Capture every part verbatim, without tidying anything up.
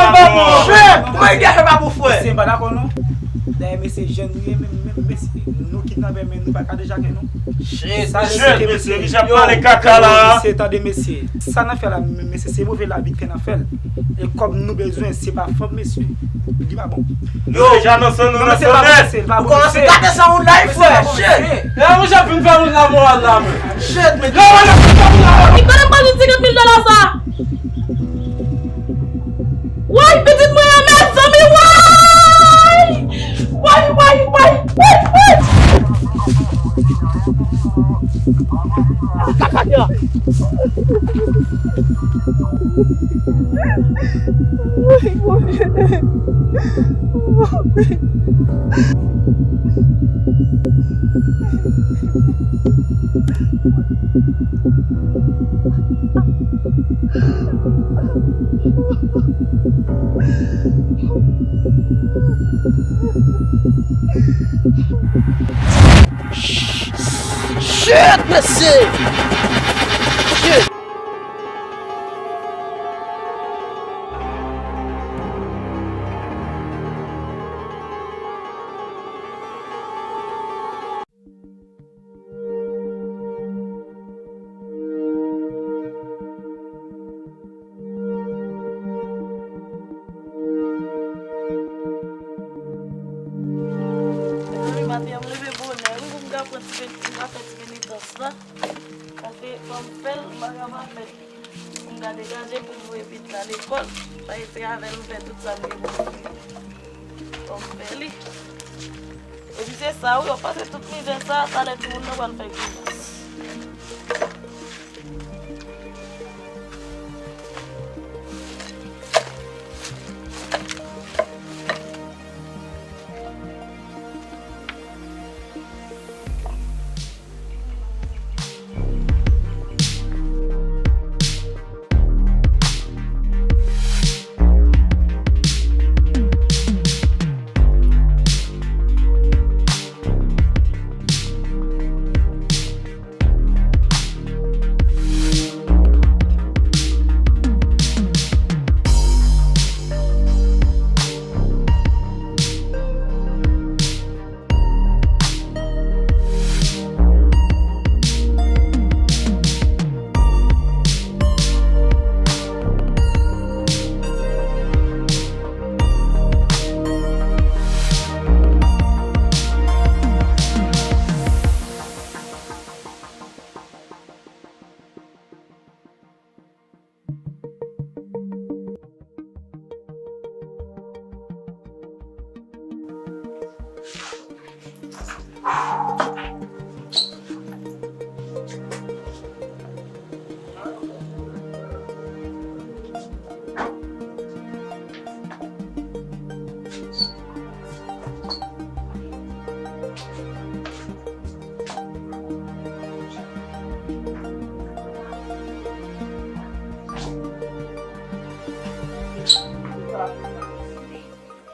pa bon. Shit, kòman li di afè pa bon, frè? Mesye, m pa dakò non. Dayè, mesye, jèn nou ye, men, men, mesye, nou kidnapè, men nou pa ka dejake non. Shit, shit, mesye, mesye ap pale kaka la. Mesye, tande, mesye. Sa n ap fè la, mesye, se move lavi k fè n ap fè l. E kòb nou bezwen, se pa fanm, mesye. Li pa bon. Nou deja nan san, nou nan san nèt. Ou kòmanse gate sa moun la, wi, frè. Shit. E a moun jan vin fè moun lamoral la, men. Shit, men. Yo, mwen ap fè moun lamoral. Li konnen m pa jwenn senkant mil dola sa. Woy, pitit mwen an, mezanmi, woy! Woy, woy, woy, woy, woy! Shit, mesye! Shit! Mezanmi, maten an, m leve bonè, wi, pou m ka pran ti pen-, pou m ka fè ti penitans la. Paske fò m fè l, m pa ka pa fè l. Pou m ka degaje pou m voye pitit la lekòl. Paske se avè l m fè tout sa m gen pou m fè. Fò m fè li. Epi se sa, wi, w ap pase tout mizè sa, talè timoun nan pral fè grimas.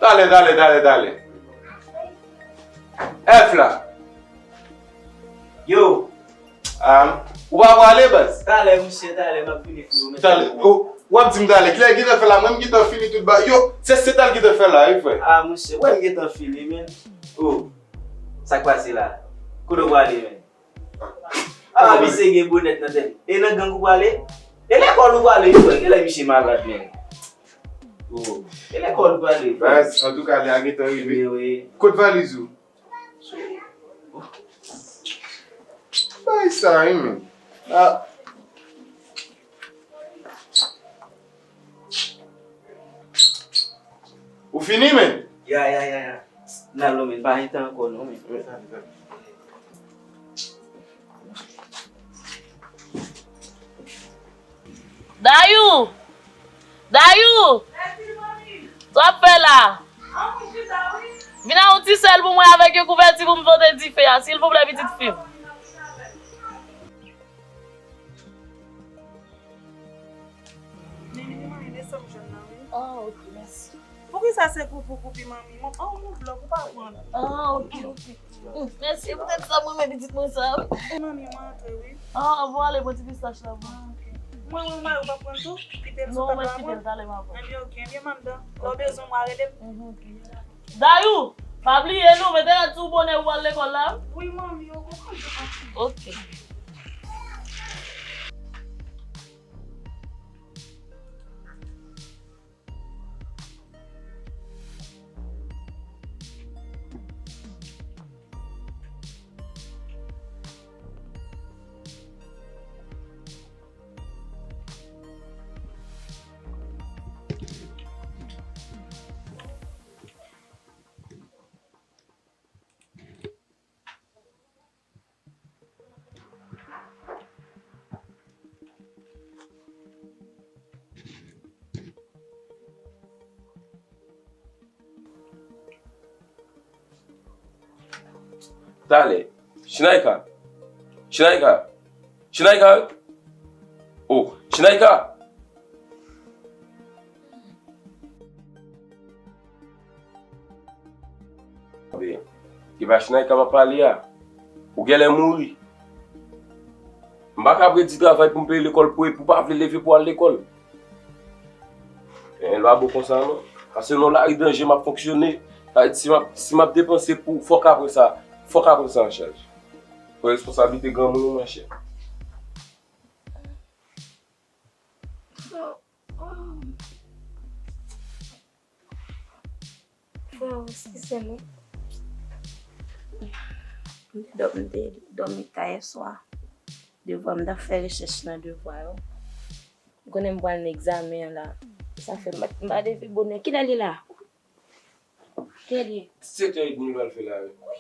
Talè, talè, talè, talè. F la. Yo. Ah, ou pa prale, baz? Talè, mesye, talè, m ap vini pou yo, men. Talè. Oh, w ap di m talè. Kilè ki te fè la? Mwen, m gentan fini tout ba-, yo, se, se talè ki te fè la, wi, frè. Ah, mesye, wè m gentan fini, men. Oh, sa k pase la? Kote w prale, men? Ah, misye gen bonèt nan tèt. E nan gang ou prale? E lekòl ou prale, wi, frè? Genlè misye malad, men. Oh. E lekòl ou prale, frè? Baz, antouka, lè a gentan rive. Wi, wi. Kot valiz ou? Bay sa, wi, men. Ah. Ou fini, men? Ya, ya, ya, ya. N al non, men. Pa gen tan ankò, non, men. Dayou! Dayou! Sa w ap fè la? Vin ak yon ti sèl pou mwen avèk yon kouvèti pou m pote dife a, silvouplè, pitit fi m. Mimi, mwen, desann jèn nan, wi. Ah, ok, mèsi. Poukisa se pou, pou, pou pi manmi? Mwen, oh, mon blòk, ou pa pran. Ah, ok, ok. Mm, mèsi, poutèt sa, mwen, men pitit mwen sa, wi. Manmi, mwen antre, wi. Ah, bon, ale, bon, ti pistach la, bon. Ah, ok. Mwen, mwen, mwen, ou pa pran tou? Kite l sou tab la, mwen. Non, mwen kite l, talè, m a pran. Ebyen, ok, ebyen, m ann dan. Lè w bezwen mwen, rele m. Mhm, ok. Dayou, pa bliye, non, mete rad sou bonè pou w al lekòl la. Wi, manmi, ou konprann. Ok. Talè. Shinaika. Shinaika. Shinaika. Oh, Shinaika. Ebyen, se pa Shinaika m ap pale a. Ou genlè mouri. M pa ka predi travay pou m peye lekòl pou, epi w pa vle leve pou w al lekòl. Ebyen, lwa bon konsa non. Paske nan lari danje m ap fonksyone. Sa vle di si m ap, si m ap depanse pou, fòk apre sa, fòk apre sa an chaj. Pran responsablite granmoun ou, monchè. Frè, eskize m wi. M te dò-, m te dòmi ta yèswa. Devwa, m t ap fè rechèch nan devwa yo. M konnen m pral nan egzamen an la. Sa fè m pa, m pa leve bonè. Kilè li la? Kilè li ye? Sèt è edmi l pral fè la wi. Wi.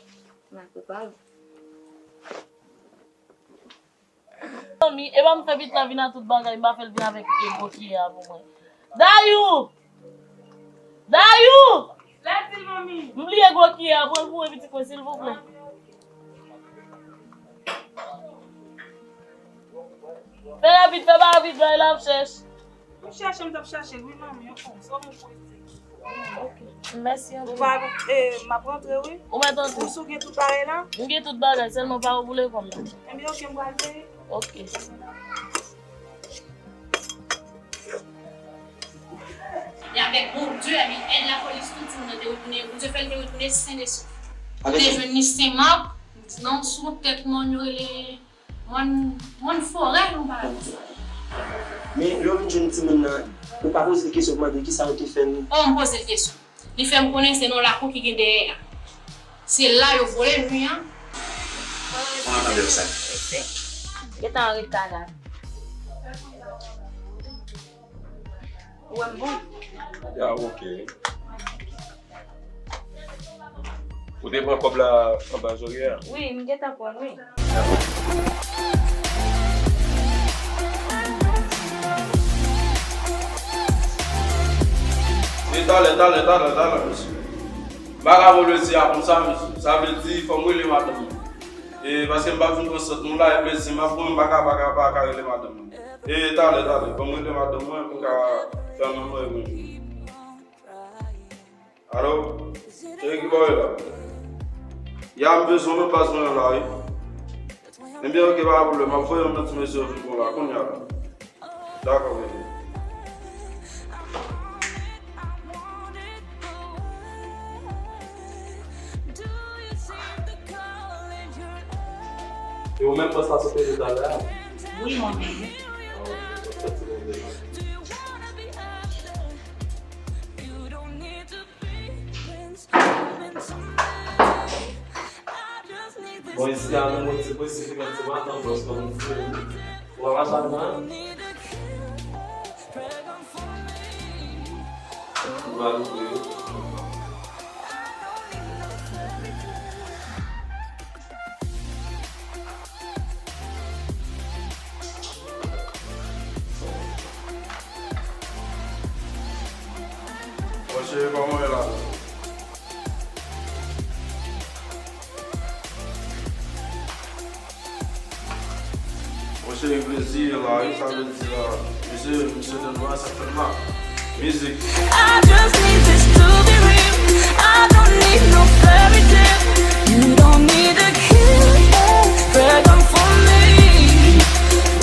M al prepare. Zanmi, e pa m fè pitit la vin ak tout bagay, m pa fè l vin avèk e gwo kiyè a pou mwen. Dayou! Dayou! Lèd di l, manmi. M bliye gwo kiyè a, pran l pou mwen, pitit mwen, silvouplè. Fè rapid, fè pa rapid, bagay la ap chèch. M chèche, m t ap chèche l wi, manmi, yon fòm, sò m pou isi. Ok, mèsi anpil. Ou pa, e, m ap rantre wi. Ou mèt antre. Ou si w gen tout bagay la? M gen tout bagay, sèlman pa oule kòm nan. Ebyen, ok, m pral peye. Ok. E avèk Bondye, ebyen, èd lapolis, tout timoun nan te retounen, Bondye fè l te retounen sen e sof. Ou te jwenn li Sen Mak, nan sou tèt mòn yo rele Mòn, mòn forè, yon bagay konsa. Men lè w vin jwenn timoun nan, ou pa poze l kesyon pou mande kisa yo te fè l? O, m poze l kesyon. Li fè m konnen se nan lakou ki gen dèyè a. Se la yo vole nou an. Mwen tande w sa. Gentan an reta la. Ou wè m bon? Ya, ok. Ou te pran kòb la anba zorye a? Wi, m gentan pran l, wi. E talè, talè, talè, talè, mesye. M pa ka pran plezi a konsa, mesye. Sa vle di, fò m rele madanm mwen. E paske m pa vin pran sant nou la, e plezi m ap pran, m pa ka, pa ka, pa ka rele madanm mwen. E talè, talè, ban m rele madanm mwen, pou m ka fè manman yon bonjou. Alo? Cheri, ki bò w ye la? Ya, m bezwen w, men baz mwen la, wi. Ebyen, oke, pa gen pwoblèm. M ap voye yon ti mesaj pou w la, kounye a la. Dakò, bebe. E ou menm, bòs la sot deja la? Wi, mwen menm. Ah, ok. Fè ti bon deja. Bon, isi a, nou mwen ti posib, mwen ti matant, bòs, kòm nou fè. Ou pa mache ak mwen? Ou va loupe yo. Bon, cheri, kòman w ye la? Bon, cheri, plezi la, wi, sa vle di la. Mesye, mesye Denwa, sa fè mal. Mizik. I just need this to be real. I don't need no fairy tale. You don't need a killer. Break 'em for me.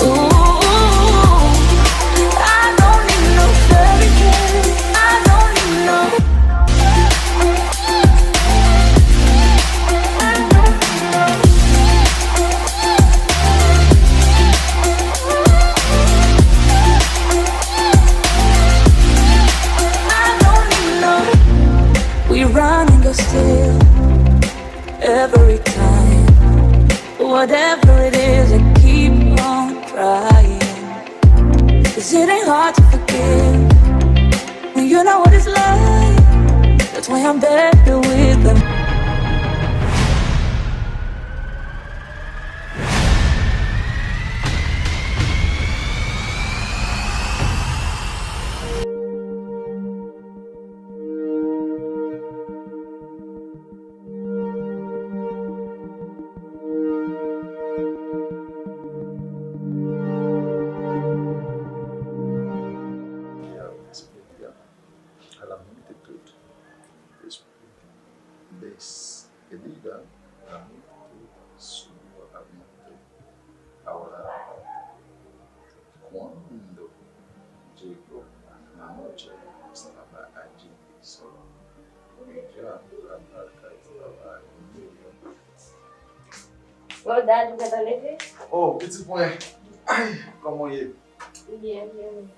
Ooh, I don't need no fairy tale. I don't need no We running go still every time. Whatever it is, I keep on trying. 'Cause it ain't hard to forgive when you know what it's like. That's why I'm better with them. Ala m mete tout espri de Edida, la mete sou avión. Ahora, cuando llegó la noche, estaba allí solo. Ella estaba allí. Bon, dad, ou gentan leve? Oh, pitit mwen. Ay, kòman w ye? Byen, byen, wi.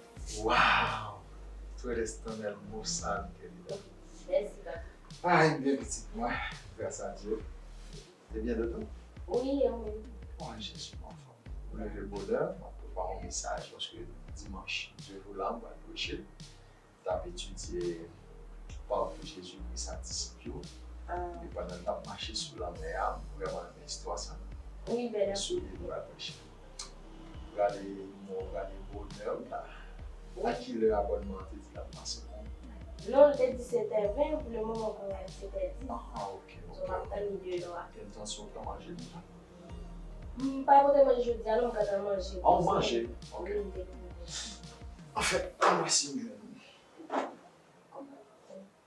Wow! Tú eres tan hermosa, mi querida. Mèsi, papa. Ay, m byen, pitit mwen. Gras a Dye. Te byen de tan? Wi, wi. Mwen, je suis en forme. Mwen leve bonè, mwen prepare yon mesaj, paske dimanch, de jou la, mwen pral preche. T ap etidye Pawòl Jezikri a disip yo. Ah. E pandan l t ap mache sou lanmè a, m vrèman renmen istwa sa. Wi, bèl anpil. Sou li nou pral preche. Gade, mwen gade bonè la. Wi. A kilè abònman an te di l ap pase? Non, l te di sèt è ven, pou le moman, pou sèt è dis. Ah, ok, ok. So, m ap tann li deyò a. Entansyon w pran manje deja? M pa pote manje jodi a, non, m gentan manje. Ah, w manje? Ok. Wi, m te manje. Anfèt, ann wè si m jwenn.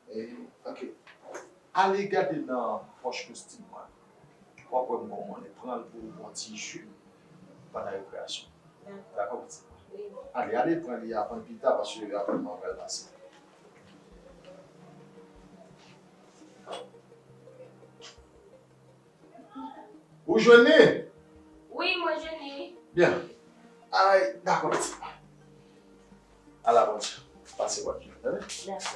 Eh, ok. Ale gade nan pòch kostim mwen. W ap wè m ba w mwayen. Pran l pou w bwè yon ti ji pandan rekreyasyon. Dakò. Dakò, pitit mwen? Wi. Ale, ale pran li avan pita, paske apre mwen pral pase. Ou jwenn li? Wi, mwen jwenn li. Byen. Ay, dakò, pitit mwen. Ala Bondye. Pase wòch li, tande? Dakò.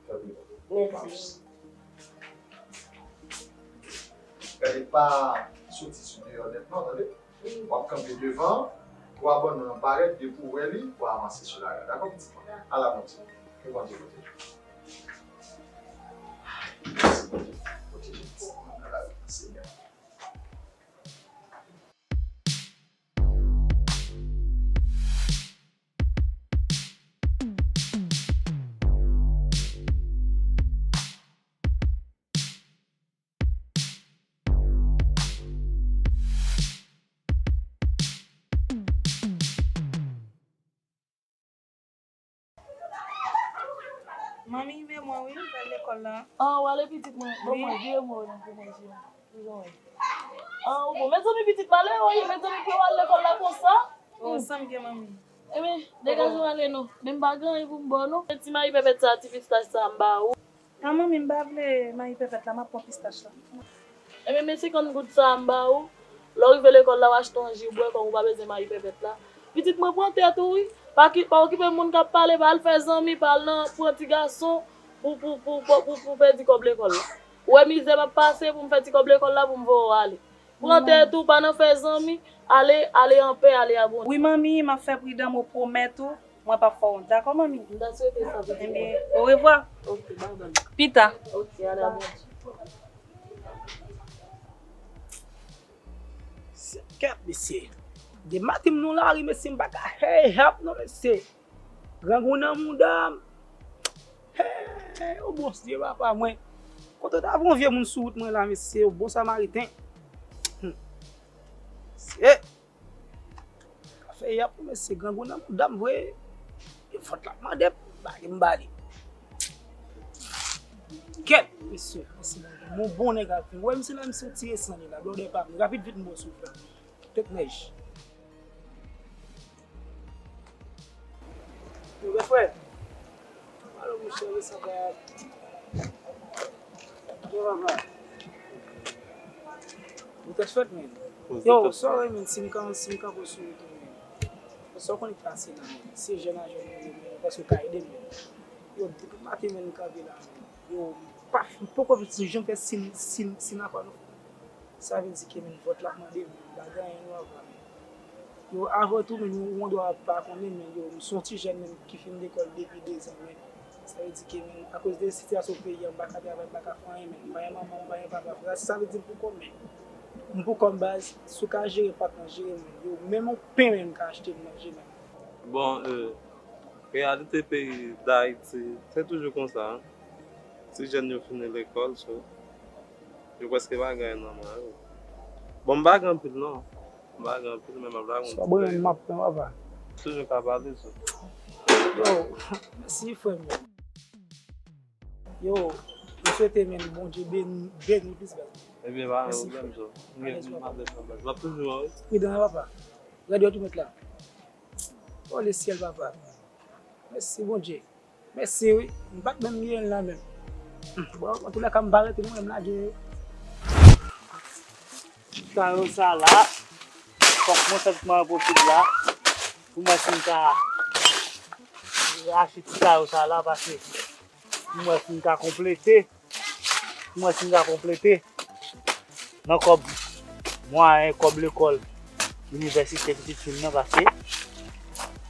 Fè byen. Mèsi. Gade, pa soti sou deyò nèt non, tande? Wi. W ap kanpe devan, pou abònman an parèt, depi w wè li, w a avanse sou larèl. Dakò, pitit mwen? Dakò. Ala Bondye. Ke Bondye pwoteje w. Mèsi, Bondye. Pwoteje pitit mwen nan lari, Senyè. Manmi, men mwen wi, m pral lekòl la. Ah, w ale pitit mwen. Bon, wi. Mwen, vire mwen nan pou mwen jwe. Wi, jan w ye. Ah, ou bon. Mezanmi, pitit malere w ye, mezanmi, pou w al lekòl la konsa. Oh, sa m gen, manmi. Ebyen, degaje w ale non. Men m pa gen anyen pou m ba w non. Ti mayi pèpèt sa, ti pistach sa, m ba ou. Ah, manmi, m pa vle mayi pèpèt la, m ap pran pistach la. Ebyen, men senkant goud sa a m ba ou. Lè w rive lekòl la, w achte yon ji w bwè, kòm ou pa bezwen mayi pèpèt la. Pitit mwen, pran tèt ou wi. Pa ki, pa okipe moun k ap pale, pa al fè zanmi, pa al nan, pran ti gason pou, pou, pou, pou, pou, pou pèdi kòb lekòl la. Ou wè mizè m ap pase pou m fè ti kòb lekòl la pou m voye w ale. Pran tèt ou, pa nan fè zanmi, ale, ale anpè, ale a Bondye. Wi, manmi, m ap fè pridan, mwen pwomèt ou. Mwen p ap fè w wont, dakò, manmi? M ta swete sa, pitit mwen. Ebyen, orevwa. Ok, bye bye. Pita. Ok, ale a Bondye. Se kèt, mesye. Gen maten m nan lari, mesye, m pa ka, hey, help non, mesye. Grangou nan mouda m. Hey, o Bondye, papa mwen. Kote w ta voye yon vye moun sou wout mwen la, mesye, o bon samariten. Hmm. Mesye. Afè y ap mesye grangou nan mouda m vre. E vant l ap mande m, m ba li, m ba li. Kèt, mesye, mesye, m bon nèg ap vin. Wè misye la, misye tire san li la, blòdè pa m, rapid vit m bon souf la. Tèt nèj. Yo, bèfrè. Alo, monchè, yo, sa va. Yo, papa. Ou tèt fèt, men. Yo, sorry, men, si m ka, si m ka pran sou wout ou, men. Sa w konnen k pase la, men. Se jèn a jèn nou ye, men, èske w ka ede m, men? Yo, depi maten, men, m kanpe la, men. Yo, m pa, m poko janm fè sin, sin, sin apa, non. Sa vle di ke, men, vant la ap mande m, m pa gen anyen non apa, men. Yo, avan tou, men, ou, ou dwa pa konnen, men, yo, m se yon ti jèn, men, ki fin lekòl depi dezan, men. Sa vle di ke, men, akoz de sitiyasyon peyi a, m pa ka travay, m pa ka fè anyen, men, m pa gen manman, m pa gen papa, frè, sa vle di m pou kò m, men. M pou kò m baz, si w ka jere patnè, jere mwen. Yo, menm yon pen, men, m ka achte m manje, men. Bon, euh, reyalite peyi Dayiti, se toujou konsa, hein. Ti jèn yo fini lekòl, so, yo prèske pa gen anyen nan men yo. Bon, m pa gen anpil, non. M pa gen anpil, men m ap rakonte. Sa w bezwen, m ap pran, papa. Toujou ka pale, so. Yo, mèsi, frè m yo. Yo, m swete, men, Bondye beni, beni w plis, baz. Ebyen, pa gen pwoblèm, so. M gen plis m ap fè, baz. M ap toujou wè w, wi. Pridan, papa. Rèd yo tou met la. O lesyèl, papa. Mèsi, Bondye. Mèsi, wi. M pa t menm gen l nan menm. Bon, antoulèka, m pa rete mwen menm lage. Ti kayo sa la, fòk mwen fè tout mwayen posib la pou mwen fin ka rache ti kayo sa la, paske pou mwen fin ka konplete, pou mwen fin ka konplete nan kòb mwayen, kòb lekòl, inivèsite pitit fi m nan, paske,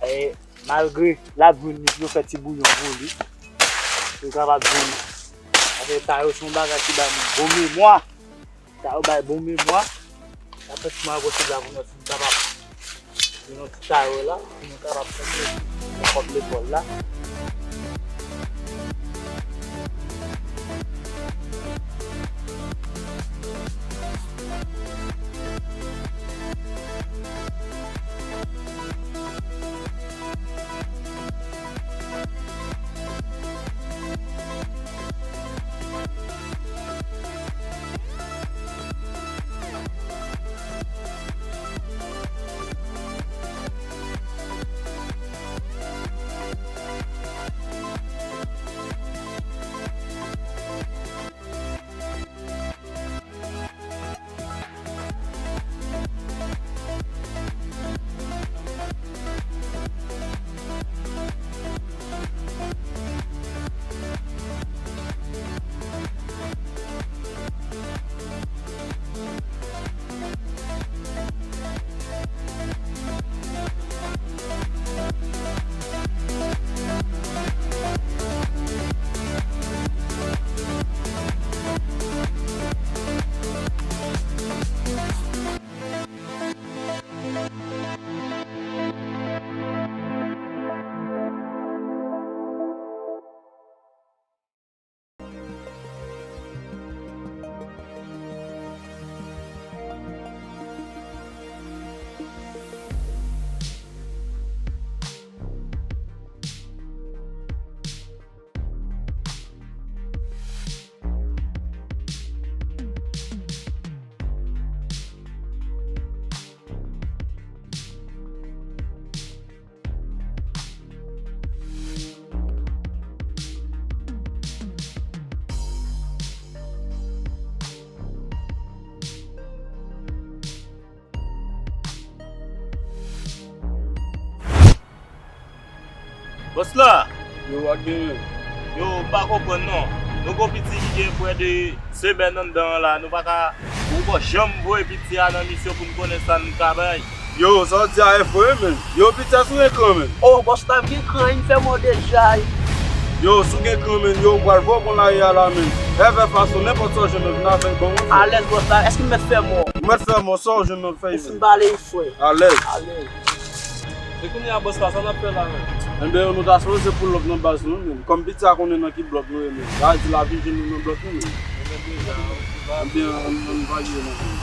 eh, malgre l ap jwenn li pou yo fè ti bouyon pou li, pou l kapab jwenn, paske kayo se yon bagay ki bay moun bon memwa. Sa yo bay bon memwa. N ap fè tout mwayen posib la pou nou fin kapab jwenn yon ti kayo la, pou nou kapab fè kòb lekòl la. Bòs la! Yo, w ap gen menm. Yo, m pa konprann non. Nou gon piti ki gen prè de semèn anndan an la, nou pa ka, ou poko janm voye piti a nan misyon pou n konnen sa n ka bay. Yo, sa w di a enfo wi, menn. Yo, piti a sou ekran, menn. Oh, bòs la gen kran, li fè mò deja. Yo, sou gen kran, menn. Yo, m pral voye w konn lari a la, menn. Fè, fè fason, nenpòt sa w jwenn nan vin avè l ban mwen. Alèz, bòs la, èske m mèt fè mò? Ou mèt fè mò, sa w jwenn nan fè. Ou fin bale, frè. Alèz. Alèz. E kounye a, bòs la, sa n ap fè la menm? Enben, nou ta sipoze pull up nan baz nou, menm. Kòm piti a konnen nan ki blòk nou ye, menm. Sa vle di l ap vin jwenn nou nan blòk nou, menm. Enben, deja, ok, pa. Enben, ann, ann, ann vaye nan menm.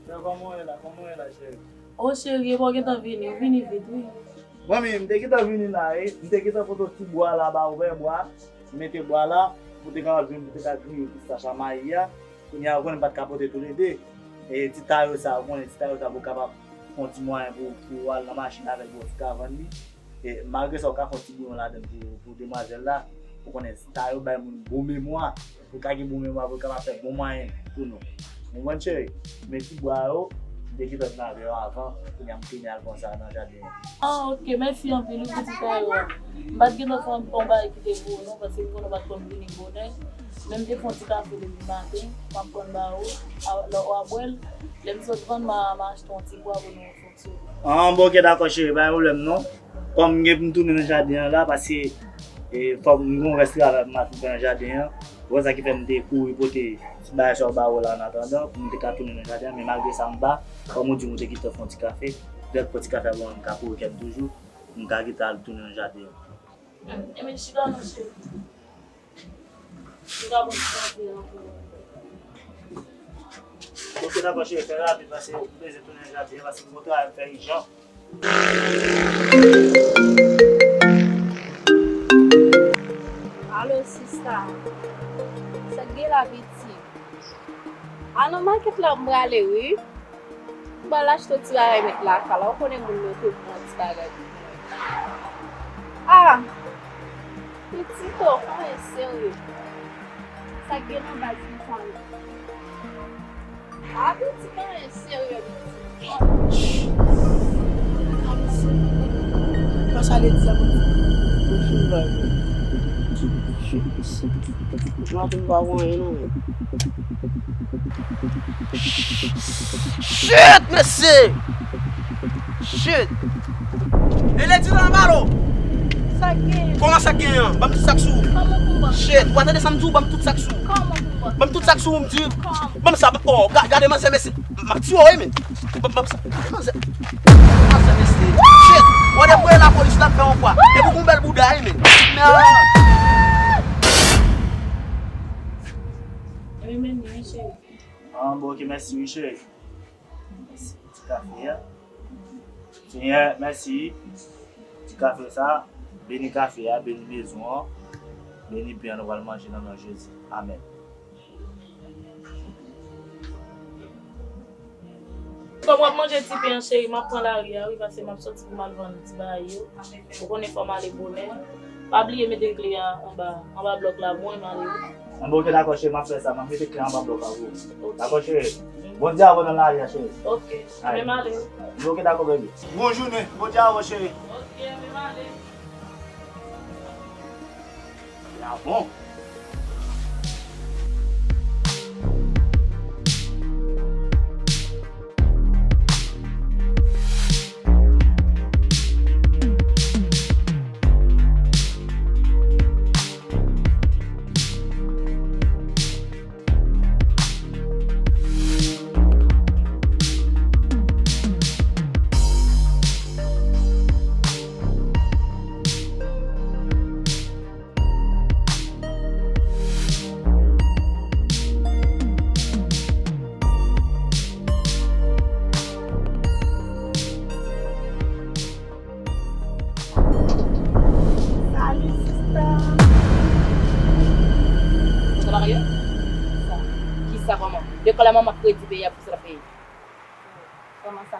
Frè, kòman w ye la? Kòman w ye la, cheri? O cheri, epa w gentan vini, ou vini vit, wi. Manmi, m te gentan vini la, wi. M te gentan pote ti bwa la ba ou, wè bwa. M mete bwa la, pou te kapab jwenn, pou te ka griye pistach a mayi a. Kounye a, ou konnen m pa t ka pote toulede. E ti tayo sa, ou konnen ti tayo sa pou kapab fè yon ti mwayen pou, pou al nan machin avè l pou w ka vann li. E malgre sa, ou ka fè yon ti bouyon ladan l pou, pou demwazèl la. Ou konnen ti tayo bay moun bon memwa. Pou ka gen bon memwa, pou kapab fè bon mwayen pou nou. Ou konprann, cheri? Men ti bwa yo, m te gentan vin avè yo avan, kounye a m tounen al pran sa nan jaden an. Ah, ok, mèsi anpil, wi, pou ti tayo a. M pa t gentan fè yon, yon bagay ki te pou ou, non, paske m konnen w pa t konn vini bonè. Men m te fè yon ti kafe depi maten, m ap konn ba ou, a, lè w a bwè l, lè m sot vann, m a, m a achte yon ti bwa pou nou fonksyone. Ah, bon, ok, dakò, cheri, pa gen pwoblèm, non. Kòm m gen pou m tounen nan jaden an la, paske, e, fòk m gen yon rès travay pou m al fè nan jaden an. Ou konn sa ki fè m te kouri pote ti bagay sa yo ba ou la an atandan, pou m te ka tounen nan jaden an, men malgre sa m pa, kòm ou di m ou te gentan fè yon ti kafe, lè w pran ti kafe a ban mwen, m ka kouri kè m toujou, m ka gentan al tounen nan jaden an. Hmm, ebyen chita non cheri. M ka pran ti kafe a pou ou. Ok, dakò, cheri, fè rapid, paske m bezwen tounen nan jaden an, paske m gon travay m fè ijan. Alo, sista. Sa k gen la, pitit? A, nan makèt la m prale, wi. M pral achte yon ti bagay met lakay la. Ou konnen moun yo te pran ti bagay pou mwen. Ah! Pitit, ou pa gen serye. Sa k gen nan baz li sa menm? Ah, pitit, pa gen serye, pitit. Pas ale di sa pou m. Ou fin bay. Mwen pa wè anyen non, men. Shit, mesye! Shit! E ledi la, Malo! Sa k gen? Kòman sa k gen an? Ban m tout sa k sou ou. Kòman pou m ban? Shit, ou pa tande sa m di w? Ban m tout sa k sou ou. Kòman pou m ban? Ban m tout sa k sou ou, m di. Kòman? Ban m sa, oh, ga-, gade manzè, mesye. M ap tiye w, wi, men. Ban m, ban m sa. Gade manzè. Gade manzè, mesye. Shit! Ou wè depi w ye lapolis la ap fè yon fwa. Epi w gon bèl bouda, wi, men. Nan. Wi, men, wi, cheri. Ah, bon, ok, mèsi, wi, cheri. Mèsi pou ti kafe a. Senyè, mèsi. Ti kafe sa, beni kafe a, beni mezon an, beni pen an nou pral manje nan non Jezi. Amèn. Kòm w ap manje ti pen an, cheri, m ap pran lari a, wi, paske m ap soti pou m al vann ti bagay yo. Ou konnen fò m ale bonè. Pa bliye mete kle a anba, anba blòk la pou mwen, m ale, wi. Anben, ok, dakò, cheri, m ap fè sa. M ap mete kle anba blòk la pou ou. Ok. Dakò, cheri? Mm. Bondye avè w nan lari a, cheri. Ok. Ay. Mwen m ale, wi. Ok, dakò, baby. Bon jounen. Bondye avè w, cheri. Ok, mwen m ale. Ah bon? Marye? Kisa? Kisa kòman? Lekòl la manman k redi peye a pou sa l ap peye. Kòman sa?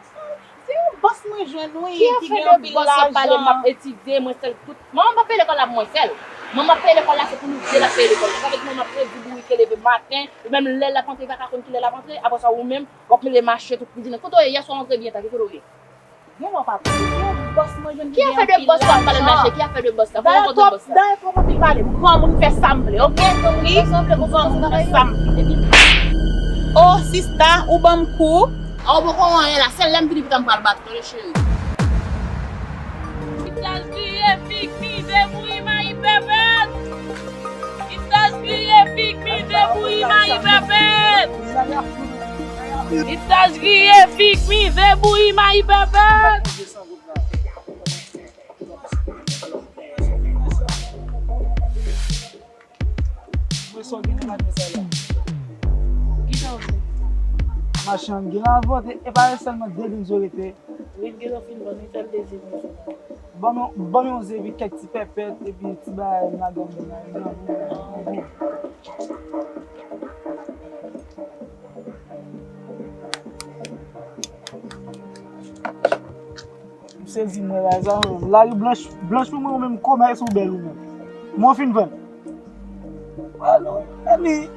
Se yon bòs mwen jwenn wi, ki gen anpil lajan. Ki afè de bòs w ap pale? M ap etidye, mwen sèl tout. Manman m p ap peye lekòl la pou mwen sèl. Manman m ap peye lekòl la, se pou nou de l ap peye lekòl la. Sa vle di manman m ap redi bourike leve maten, li menm lè l ap antre, li pa ka konn kilè l ap antre. Apre sa, ou menm, w ap mele mache tout pou jounen. Kote w ye? Yè swa w antre byen ta, ki kote w ye? Gen lè w pa pale. Gen yon bòs mwen jwenn ki gen anpil lajan. Ki afè de bòs w ap pale mache? Ki afè de bòs la? Kote w kote bòs la? Dayè twòp, dayè twòp anpil pale. M granmoun fè sa m vle, oke? Wi, m granmoun fè sa m vle. Epi, o sista, ou ban m kou. A, ou poko anyen la. Sèl lè m vini pou ta m pral bat ou, tande cheri. Pistache griye, fig mi, debouyi, mayi pèpèt. Pistache griye, fig mi, debouyi, mayi pèpèt. Pistache griye, fig mi, debouyi, mayi pèpèt. Mwen sa w gen nan maten sa la. Kisa w di? Machann, gen la vòt, e pa sèlman de lin yo rete. Wi, m gentan fin vann, wi, fè l dezyèm wi. Ban m yon, ban m yon ze epi kèk ti pèpèt epi ti bagay m ladan m nan. M sezi mwen la, sa menm. Lari blanch, blanch pou mwen, ou menm, kòmès ou bèl ou menm. Mwen fin vann. Alo, Dani.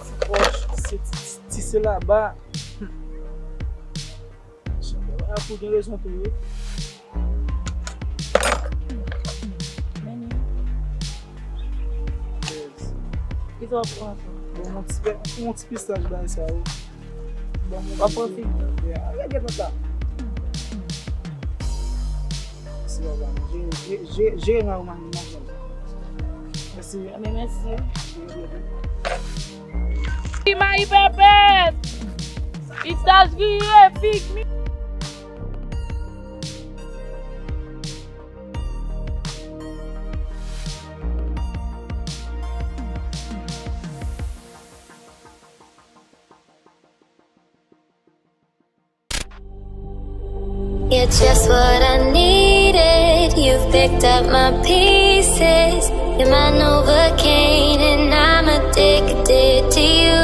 Ti pòch, se ti, ti, ti se laba. Apou gen rezon tou wi. Yes. Kisa w ap pran ankò? Bon, yon ti pè, yon ti pistach bay sa yo. Bon, w ap pran figi. Yeah, arete konsa. Mèsi, papa. Jere, jere, jere, jere nan ou manje, manje. Mèsi. Anben, mèsi. Jere, jere. Mayi pèpèt, pistache griye, fig mi. You're just what I needed. You've picked up my pieces. You're my Novocaine, and I'm addicted to you.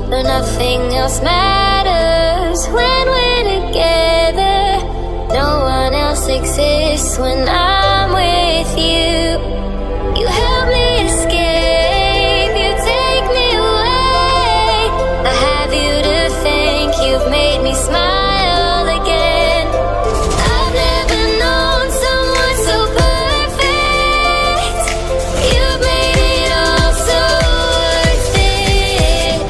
No, nothing else matters when we're together. No one else exists when I'm with you. You help me escape, you take me away. I have you to thank, you've made me smile again. I've never known someone so perfect. You've made it all so worth it.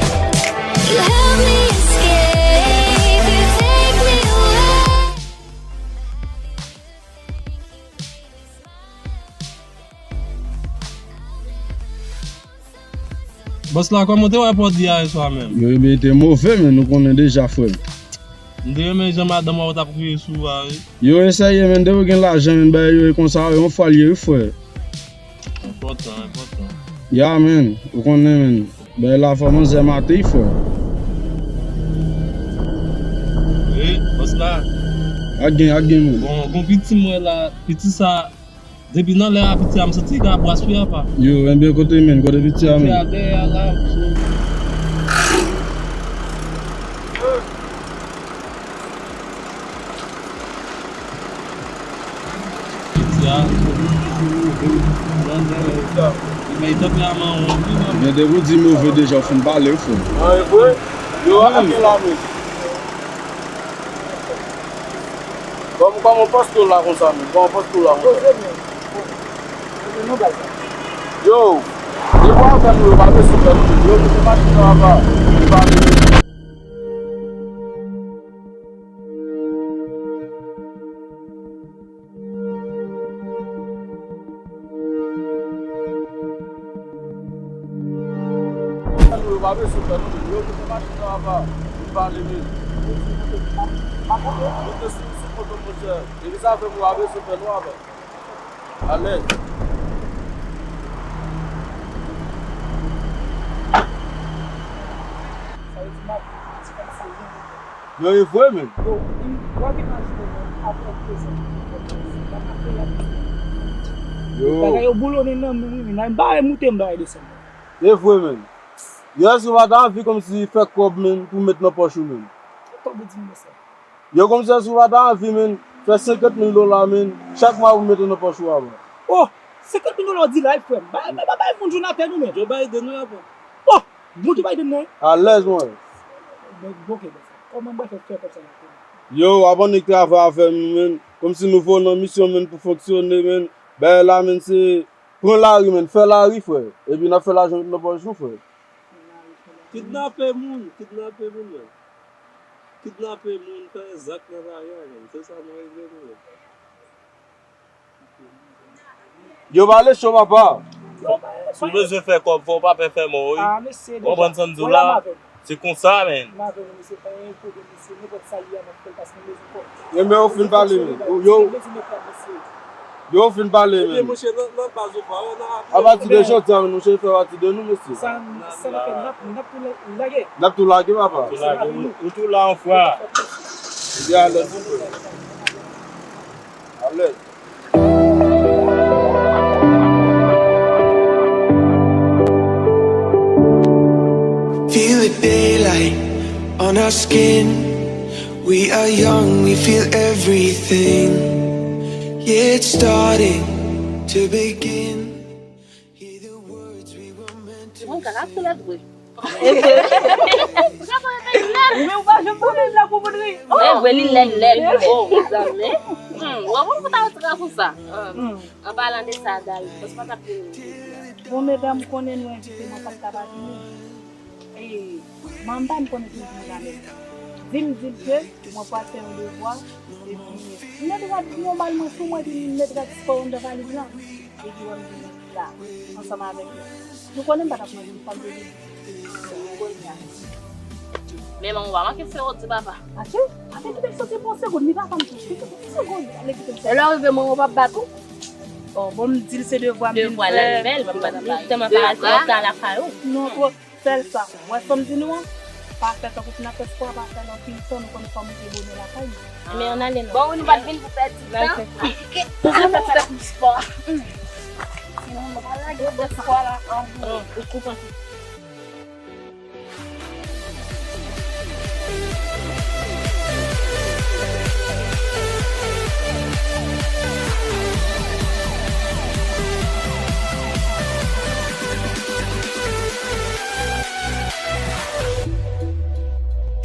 You help me escape, you take me away. Bòs la, kòman w te wè pòdi a yè swa menm? Yo, ebyen, te move, men nou konnen deja, frè m. M te renmen jan madanm ou t ap kriye sou ou a, wi. Yo, eseye, men, depi w gen lajan, men, bagay yo e konsa, yon fwa l ye, wi, frè. Enpòtan, enpòtan. Ya, men, ou konnen, men. Bay la fò manzè maten, frè. Wi, bòs la. Ak gen, ak gen, men. Bon, gon piti mwen la, piti sa, depi nan lè a piti a, m santi ka bwaspi a pa. Yo, enben kote, men, kote piti a, men? Piti a dèyè a la, so. Men depi w di move deja, w fin pale, frè. An, e vre? Yo, a gen la menm. Kòman, kòman w panse w la konsa menm? Kòman w panse w la konsa? Yo, depi w avè nou, yo pa bezwen fè nou. Yo, nou se machin nan apa. Yo pa bezwen. Yo pa bezwen fè nou. Yo, nou se machin nan apa. Yo pa bezwen. Foto, monchè. Depi sa fè pou w apresye fè nwa, bò. Alèz. Sa vle di m ap di kòmsi jen. Yo, e vre, men. Yo, w ap imajine, men, apre prezan. Yo. Bagay yo boulonnen nan men m, wi, men. Nan bare moute m, bare desann. E vre, men. Yo, èske w pa ta anvi kòmsi fè kòb, men, pou met nan pòch ou, men? Ki kòb ou di m, mesye? Yo, kòmsi èske w pa ta anvi, men, fè senkant mil dola, men, chak mwa pou mete nan pòch ou a, bro? Oh, senkant mil dola w di la, wi, frè m. Bay, bay, bay, bay moun Jonathan, wi, men. Joe Biden, wi, apa. Oh, bon, Joe Biden, non? Alèz, mwen. Men, bon, ok, men, kòman mwen fè fè kòb sa la, frè m? Yo, avan nèg travay avè m, men, kòmsi nou voye w nan misyon, men, pou fonksyone, men, bay la, men, se pran lari, men, fè lari, frè. Epi n ap fè lajan nan pòch nou, frè. Kidnape moun, kidnape moun, men. Kidnape moun, fè zak nan lari a, men. Se sa nou regle nou, men. Yo pale cho, papa. Si w bezwen fè kòb, fò w pa pè fè mò, wi. Ou konprann sa m di w la? Se konsa, men. Enben, ou fin pale, men. Yo, yo, fin pale, men. Apati de jodi a, men, nou chèche fè pati de nou, mesye. N ap tou lage, papa. Ou tou la yon fwa. Epi alèz, alèz. Feel the daylight on our skin. We are young, we feel everything. Yeah, it's starting to begin. Hear the words we were meant to say. Mwen ka ap tou lèd vre. Ou pa janm pale la pou moun ri. Lèd vre, li lèd, lèd. Oh, mezanmi. Hmm, w ap fè ta retire konsa. Hmm. An palan de sa, Dayou, paske pa t ap vini. Bon, medam, konnen nou envite mwen, pa t ka pa vini. E, manman m konnen ki moun la menm. Di m, di l ke mwen pral fè yon devwa, epi m mete rad nòmalman sou mwen, epi m mete rad spò anndan valiz lan, epi wè m vini la, ansanm avèk yo. Nou konnen m pa t ap manke, fò m te vini. Men manman w pa manke fè w di papa. Atye, atye kite l soti pou yon segonn, li papa m tou. Kite pou yon segonn, ale kite l soti. E lè w rive, manman w p ap bat ou? Oh, bon, m di l se devwa m vin fè. Devwa l fè, l p ap bat ou. Li tèlman pa al lakay ou. Non, twò. Sèl sa, w wè sa m di nou an? Pa fè tankou si n ap fè spò a, pa fè nan anpil tan, nou konn kòman se bonè lakay nou. Men ann ale non. Bon, wi, nou pa t vin pou pèdi tan. N al fè spò. N al fè ti spò. Sinon, nou pa lage spò la an. Ou koupe.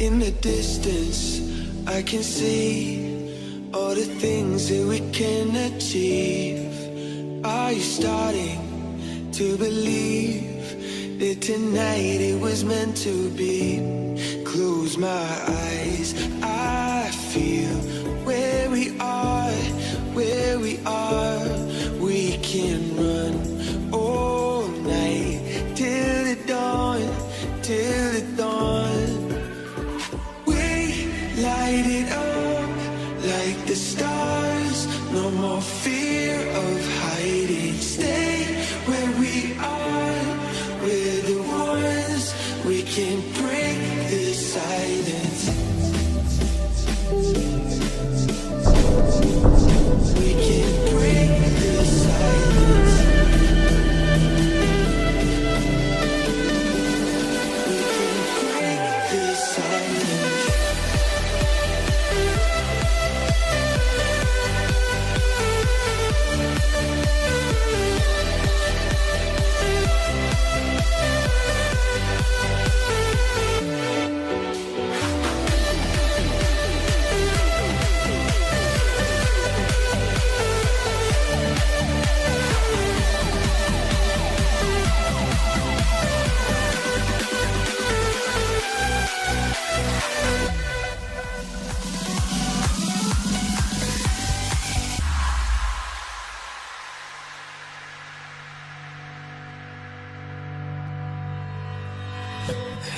In the distance, I can see all the things that we can achieve. Are you starting to believe that tonight it was meant to be? Close my eyes, I feel where we are, where we are. We can run all night till the dawn, till the dawn. We light it up like the stars. No more fear of hiding. Stay where we are. We're the ones. We can break the silence. We can break the silence. We can break the silence.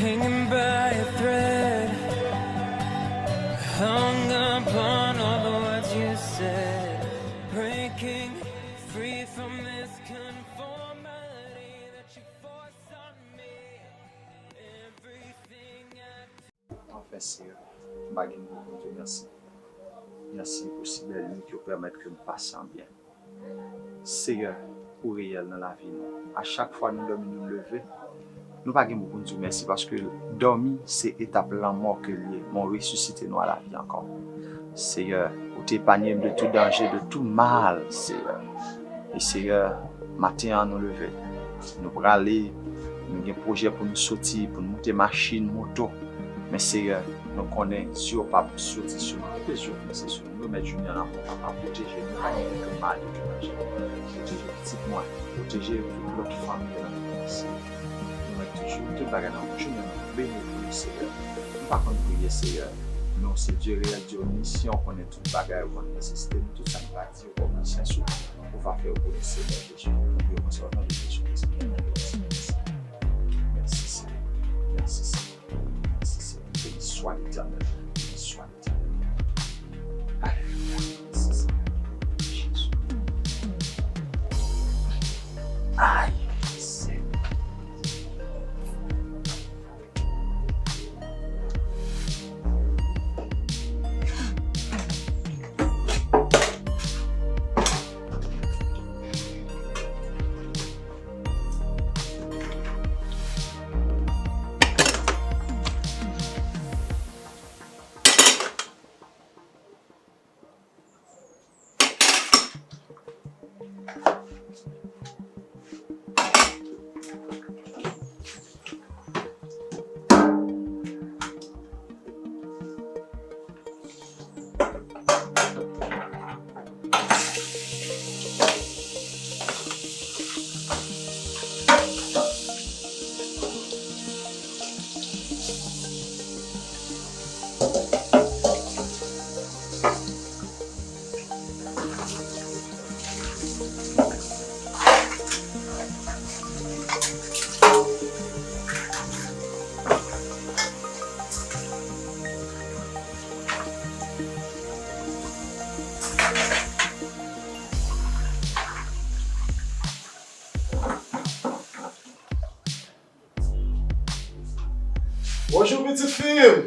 Hanging by a thread, hung upon all the Senyè, m pa gen mo pou di w mèsi. Mèsi pou si bèl nuit ke w pèmèt ke m pase an byen. Senyè, ou reyèl nan lavi nou. A chak fwa nou dòmi, nou leve, nou pa gen mo pou n di w mèsi, paske dòmi se etap lanmò ke l ye, men w resisite nou a lavi ankò. Senyè, ou te epanye m de tout danje, de tout mal, Senyè. E Senyè, maten an nou leve, nou prale, nou gen pwojè pou nou soti, pou nou moute machin, moto. Men Seyè, nou konnen zye w p ap soti sou nou. Kite zye w fikse sou nou. Nou remèt jounen an nan men w, papa, pwoteje nou, pa gen okenn mal, okenn danje. Pwoteje pitit mwen, pwoteje tout lòt fanmi yo nan men w, Seyè. Nou remèt toujou tout bagay nan men w, jounen an, beni pou nou, Seyè. Nou pa konn priye, Seyè. Nou se Dye reyèl, Dye omnisyan, ou konnen tout bagay, ou konnen nesesite nou, tout sa nou va di, ou konnen sens ou, ou va fè yo pou nou, Seyè Jezi. Nou priye konsa, o non de Jezi Kris, ki gen mèsi. Mèsi, Seyè. Mèsi, Seyè. Mèsi, Seyè. Beni swa Letènèl. Beni swa Letènèl. Alelouya. Mèsi, Seyè. Jezi. Ay, Seyè. Bonjou, pitit fi m.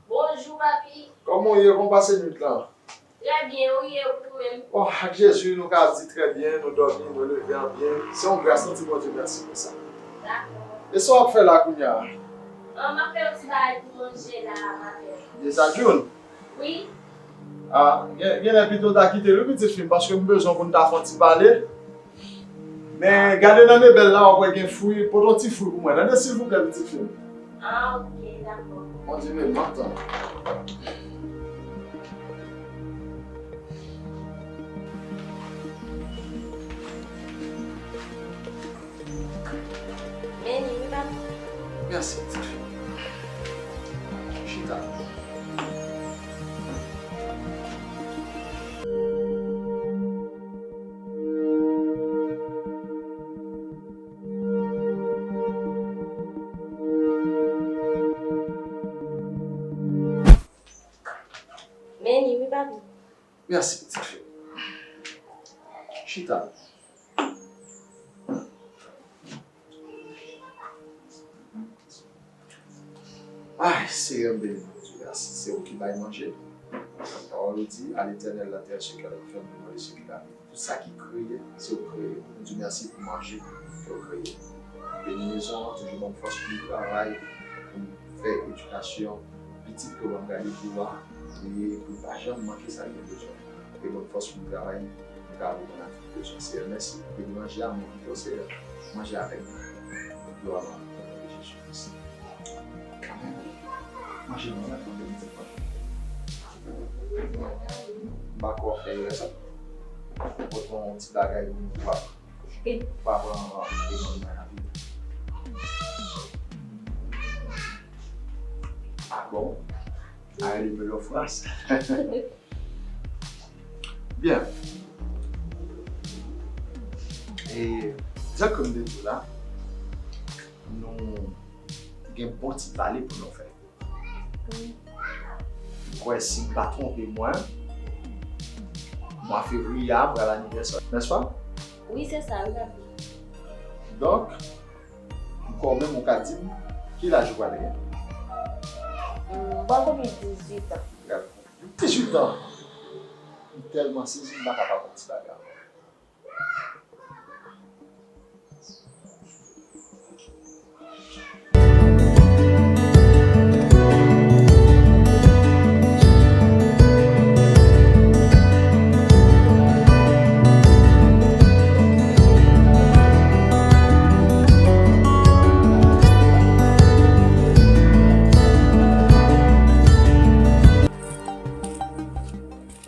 Bonjou, papi. Kòman w ye? Kòman w pase nuit lan? Trè byen, ou ye, ou menm? Bon, ak Jezi, nou ka di trè byen, nou dòmi, nou leve an byen. Se yon gras, nou di Bondye mèsi pou sa. Dakò. E sa w ap fè la kounye a? An, m ap fè yon ti bagay pou manje la, papi. Deza June? Wi. A, gen, genlè pito w ta kite l wi, pitit fi m, paske m bezwen pou n ta fè yon ti pale. Men gade nan nebèl la, w ap wè gen fwi, pote yon ti fwi pou mwen, tande, silvouplè, pitit fi m. A, oke, dakò. Bondye beni w, m ap tann. Men li wi, papi. Mèsi, pitit fi. Chita. Men li wi, papi. Mèsi, pitit fi. Chita. Ay, Seyè, m beni w, Bondye, mèsi. Se ou ki bay manje. Pawòl ou di, à l'Éternel la terre, ce qu'elle renferme, le monde et ce qu'il habite. Tout sa ki kreye, se ou kreye. Nou di w mèsi pou manje ke w kreye. Beni mezon an, toujou ban m fòs pou m travay, pou m fè edikasyon pitit ke w ban m gade pou w a, e pou l pa janm manke sa l gen bezwen. E ban m fòs pou m travay, pou m ka reponn a tout bezwen. Seyè, mèsi. Beni manje a, mwen pito, Seyè. Manje avèk mwen. Glwa nan non de Jezi Kris. Amèn. Manje mwen, manje mwen. M pa kwè w ap fè erè sa. Pote yon ti bagay pou nou, pa, pa pran, e, manje mwen rapid. A bon? Arele m lòfras. Byen. E, jan ke m te di w la, nou gen bon ti pale pou nou fè. M kwè, si m pa twonpe mwen, mwa fevriye a pral anivèsè, nèspa? Wi, se sa, wi, papi. Donk, m kwè w menm ou ka di m ki laj ou pral gen. M pran konbyen, dizuit an. Dizuit an. M tèlman sezi, m pa ka pa konn ti bagay ankò.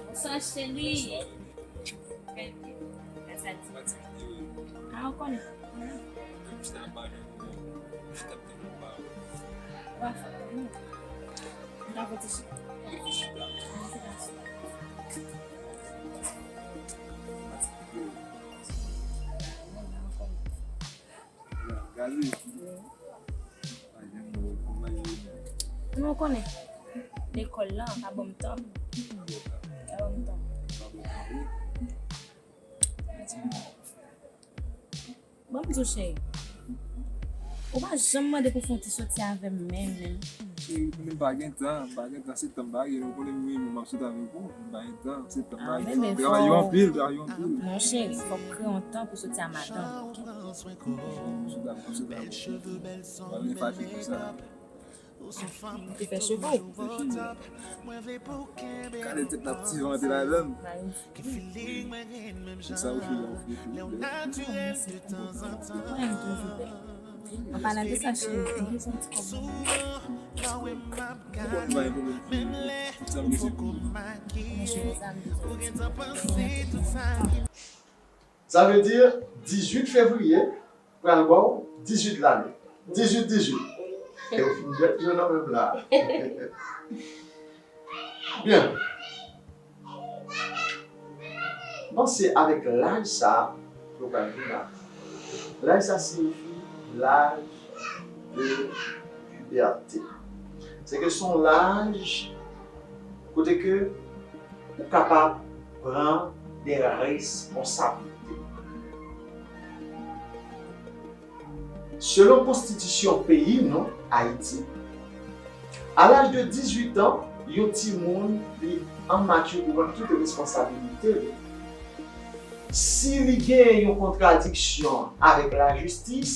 Bonswa, cheri. Trè byen. Gras a Dye. A, ou konnen. Ou pa fè anyen. M ta pote chita. Gade. Men w konnen, lekòl lan pa ban m tan. Pa ban m tan. Ban m di w, cheri, ou pa janm mande pou fè yon ti soti avè m menm, menm. Cheri, ou konnen m pa gen tan, m pa gen tan, se tan m pa gen, ou konnen mwen menm, m ap sot avèk ou, m pa gen tan, se tan m pa gen. Travay yo anpil, travay yo anpil. Non, cheri, fòk w kreye yon tan pou soti a madanm, oke? M ap sot avèk ou, m ap sot avèk ou. Pa vin fache konsa. Ou te fè cheve w? Gade tèt la, ti vante ladan. Sa ou fè la, ou fè cheve. Mwen, m toujou bèl. An palan de sa, cheri, m bezwen ti kòb. Ou pa gen pwoblèm. Sa m bezwen pou ou. Mwen, cheri, sa m bezwen. Sa vle di, dizuit fevriye pral ba w dizuit lane. Dizuit, dizuit. E w fin jwenn, jwenn nan menm la. Byen. Panse avèk laj sa a, nou pral vin la. Laj sa siyifi laj de pibète. Se ke se yon laj kote ke ou kapab pran de responsablite. Selon konstitisyon peyi nou, Ayiti, a laj de dizuit an, yon timoun li an mature pou pran tout responsabilite li. Si li gen yon kontradiksyon avèk lajistis,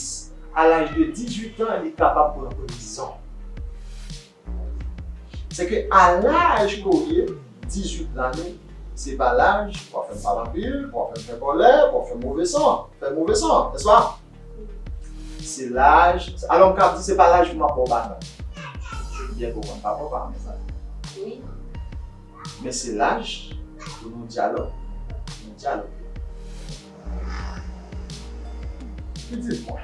a laj de dizuit an, li kapab pran prizon. Se ke a laj ke w ye, dizuit lane, se pa laj pou w ap fè m pale anpil, pou w ap fè m fè kòlè, pou w ap fè move son, fè move son, nèspa? Se laj, alò m ka di se pa laj pou m ap ba w baton. Ou byen konprann, pa ba w baton sa. Wi. Men se laj pou nou dyalòg. Nou dyaloge. Pitit mwen.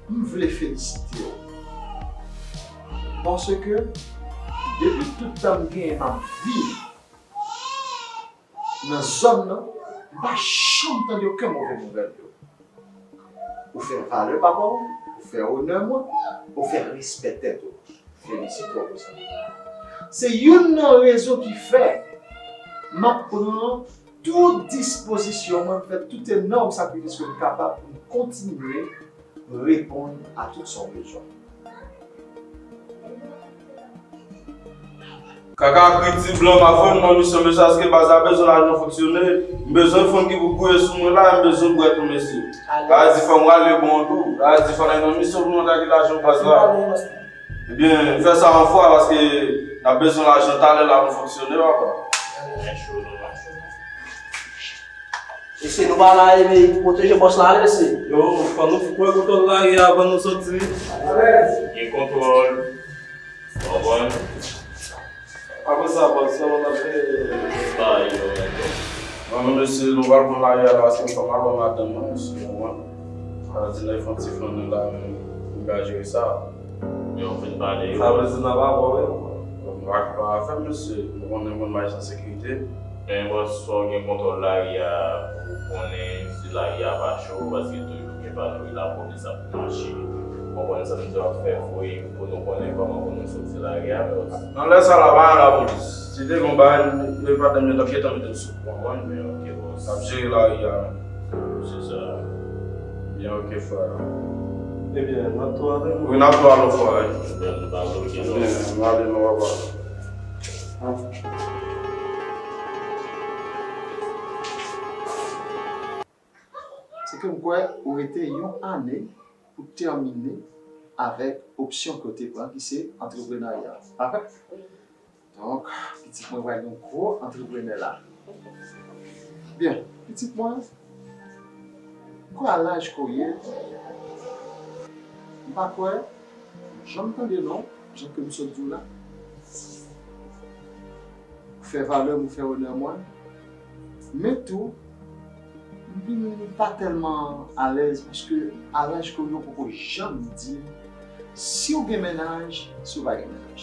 M vle felisite w. Paske depi tout tan m genyen m ap viv nan zòn nan, m pa janm tande okenn move nouvèl de ou. Ou fè valè papa w, ou fè onè mwen, ou fè respè tèt ou. Felisite w pou sa. Se youn nan rezon ki fè m ap pran tout dispozisyon mwen, m fè tout enòm sakrifis ke m kapab pou m kontinye reponn a tout sa w bezwen. Kaka kri ti blan, m ap voye m nan misyon, mesye, paske baz la bezwen lajan fonksyone. M bezwen fanm ki pou gouye sou mwen la, m bezwen bwèt, mesye. Sa vle di fò m rale bon tou. Sa vle di fò n al nan misyon pou nou atake lajan baz la. Ebyen, fè sa yon fwa, paske n ap bezwen lajan talè la pou n fonksyone, papa. Mesye, nou pa la, e, pwoteje bòs la, mesye. Yo, fò nou pran kontwòl lari a avan nou soti. Gen kontwòl. Ou konprann? Apre sa, bòs, sa nou t ap fè? Sa yo, yo. Mwen menm, mesye, nou pral pran lari a la, paske m pa mal wè madanm mwen, mesye, ou konprann? Sa vle di, lè fon ti fann nou la, men nou ka jere sa. Men ou fin pale yo. Sa vle di, n ap avè w, wi. Bon, nou pa ka pa fè, mesye. Nou konnen moun mache san sekirite. Men bòs, fò w gen kontwòl lari a pou w konnen si lari a pa cho, paske toujou gen patwouy lapolis ap mache. Ou konprann sa m di w, ap fè fouy pou nou konnen kòman pou nou soti lari a, men nan lè sa la, pa gen lapolis. Si te gen yon bagay, nou, nou pa t menm gentan mete n sou, ou konprann? Men ok, bòs. N ap jere lari a menm. Se sa. Ok, frè. Ebyen, n ap tou ale, non? Wi, n ap tou ale, frè. Ebyen, nou pa bloke, non? Ebyen, n ale, non, papa. Se ke m kwè ou rete yon ane pou tèmine avèk opsyon ke w te pran, ki se antreprenarya. Pa vre? Donk, pitit mwen pral yon gwo antreprenè la. Byen, pitit mwen, m kwè a laj ke w ye, m pa kwè, m janm tande non, jan ke m sot di w la. Ou fè valè m, ou fè onè mwen. Men tou, m vin pa tèlman alèz paske a laj ke w ye, ou poko janm di m si w gen mennaj, si w pa gen mennaj.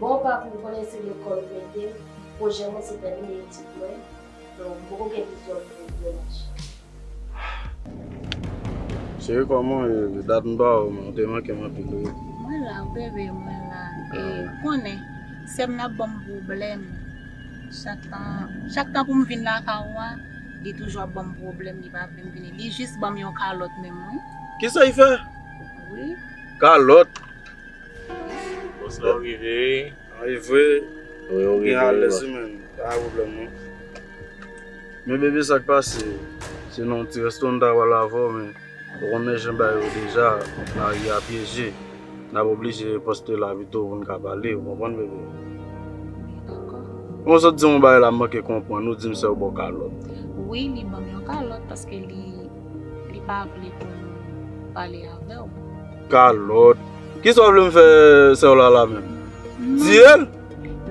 Bon, papi, m konnen se lekòl ou mete m, pwojè mwen se tèmine etid mwen, donk m poko gen vizyon pou mennaj. Cheri, kòman w ye? Dat m pa wè w, men w te manke m anpil, wi. Mwen la, bebe, mwen la. E, konnen, sè m nan ap ban m pwoblèm. Chak tan, chak tan pou m vin lakay ou a, li toujou ap ban m pwoblèm, li pa vle m vini. Li jis ban m yon kalòt menm, wi. Kisa l fè? Wi. Kalòt? Bòs la, w rive, wi. An, e vre. Wi, w rive, bòs. Gen alèz, wi, men. Pa gen pwoblèm, non. Men, bebe, sa k pase? Se nan yon ti resto n ta pral avè w, men ou konnen jan bagay yo deja, lari a pyeje. N ap oblije poste la pito pou n ka pale, ou konprann, bebe? Dakò. Bon, sot di m yon bagay la, m manke konprann. Ou di m sè w ba w kalòt. Wi, li ban m yon kalòt paske li, li pa vle pou m pale avè w. Kalòt? Kisa w vle m fè sè w la la menm? Non. Tiye l?